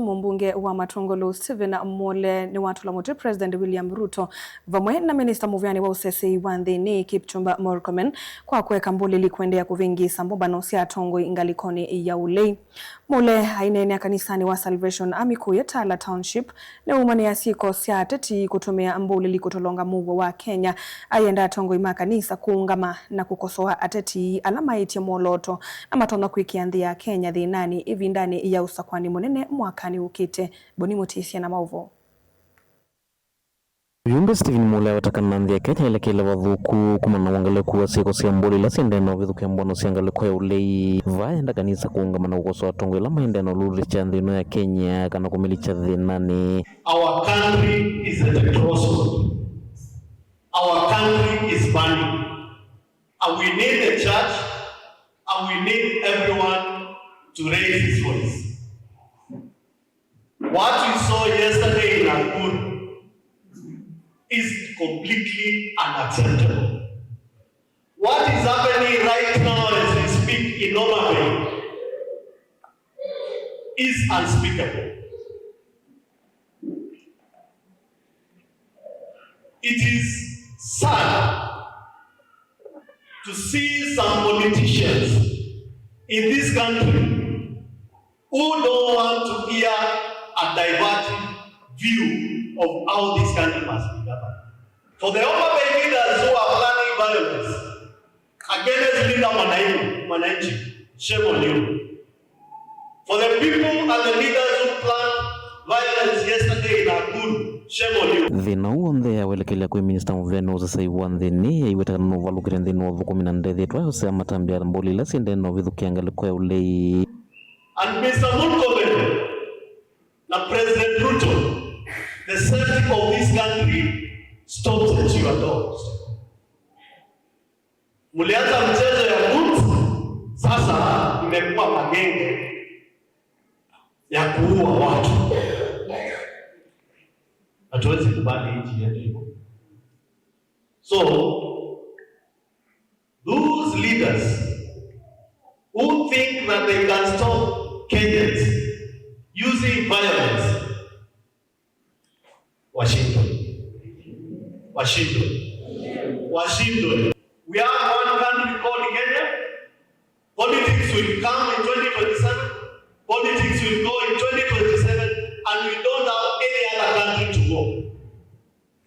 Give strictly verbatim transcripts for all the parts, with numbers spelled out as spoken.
Mũmbunge wa Matungulu Stephen Mule nĩwatũla mũtĩ President William Ruto vamwe na minista mũvĩanĩ wa ũseseĩ wa nthĩnĩ Kipchumba Murkomen kwa kũeka mbũlĩli kũendeea kũvĩngĩĩsa mbũmbano sya atongoi ngalĩkonĩ ya ũlei. Mule aineenea kanisanĩ wa Salvation Army kũya Tala Township nĩwaumanĩa syĩko sya ateti kũtũmĩa mbũlĩli kũtolonga mũuo wa Kenya. Ayenda atongoi ma kanisa kũũngama na kũkosoa ateti ala maĩtye mwolooto na matonya kwĩkĩa nthĩ ya Kenya thĩnanĩ ĩvindanĩ ya ũsakũani mũnene mwakanĩ ũkĩte. Boni Mũtĩsya na maũvoo. Mũyumbe Stephen Mule aweta kana nthĩ ya Kenya ĩlekeile vathũku kumana na wongelekũ wa syĩko sya mbũlĩ ila syendee na ũvithũkĩa mbũmbano sya ngalĩko ya ũlei. Vaa enda kanisa kũũngama na kũkosoa atongoi ala maendee na ũlũlĩkya nthĩ ĩno ya Kenya kana kũmĩlikya thĩnanĩ. Our country is at a crossroad. Our country is burning. And we need the church, and we need everyone to raise his voice. What we saw yesterday in Nakuru is completely unacceptable. What is happening right now as we speak in Homa Bay is unspeakable. It is sad to see some politicians in this country who don't want to hear a divergent view of how this country must be governed. For the Homa Bay leaders who are planning violence against Linda Mwanai-, Mwananchi, shame on you. For the people and the leaders who planned violence yesterday in Nakuru, shame on you. Thĩna ũũ w'onthe awelekelya kwĩ minista mũvĩanĩ wa ũseseĩ wa nthĩnĩ, aiweta kana nũvalũkĩte nthĩnĩ wa ũthũkũmi na ndethĩtwa yosea matambya mbũlĩ ila syendee na ũvithũkĩa ngalĩko ya ũlei. And Mister Murkomen, na President Ruto, the safety of this country stops at your doors. Mlianza mchezo ya guns, sasa mmekuwa magenge ya kuua watu. Hatuwezi kubali nchi yetu hivyo. So, those leaders who think that they can stop Kenyans using violence, washindwe. Washindwe. Washindwe. We have one country called Kenya. Politics will come in twenty twenty-seven. Politics will go in twenty twenty-seven, and we don't have any other country to go.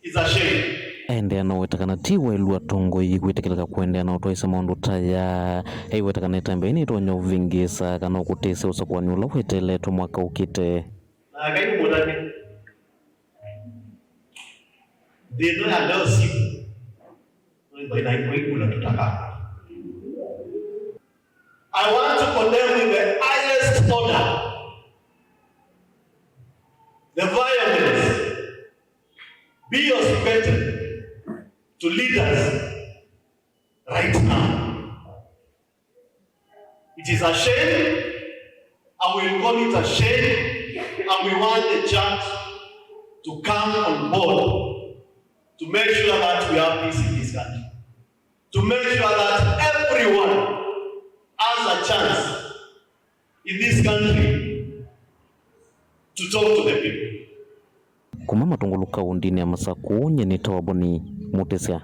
It's a shame. Aendeea na ũweta kana ti waĩlu atongoi kwĩtĩkĩlĩka kũendeea na ũtwaĩsya maũndũ ta aya. Aiweta kana ĩtambya yĩĩ nĩtonya ũvĩngĩĩsa kana ũkũtĩsya ũsakũani ũla weteeletwe mwaka ũkĩte. Na Ngai nĩ mũtavya. Thĩ ĩno ya leo siku, nĩ Ngai na ĩkũla tũtaka. I want to condemn in the highest order the violence. Be your spectacle to leaders right now. It is a shame. I will call it a shame. And we want the church to come on board to make sure that we have peace in this country. To make sure that everyone has a chance in this country to talk to the people. Kuma Matungulu kaũndĩnĩ ya Masakũ, nyie nĩtawa Boni Mũtĩsya.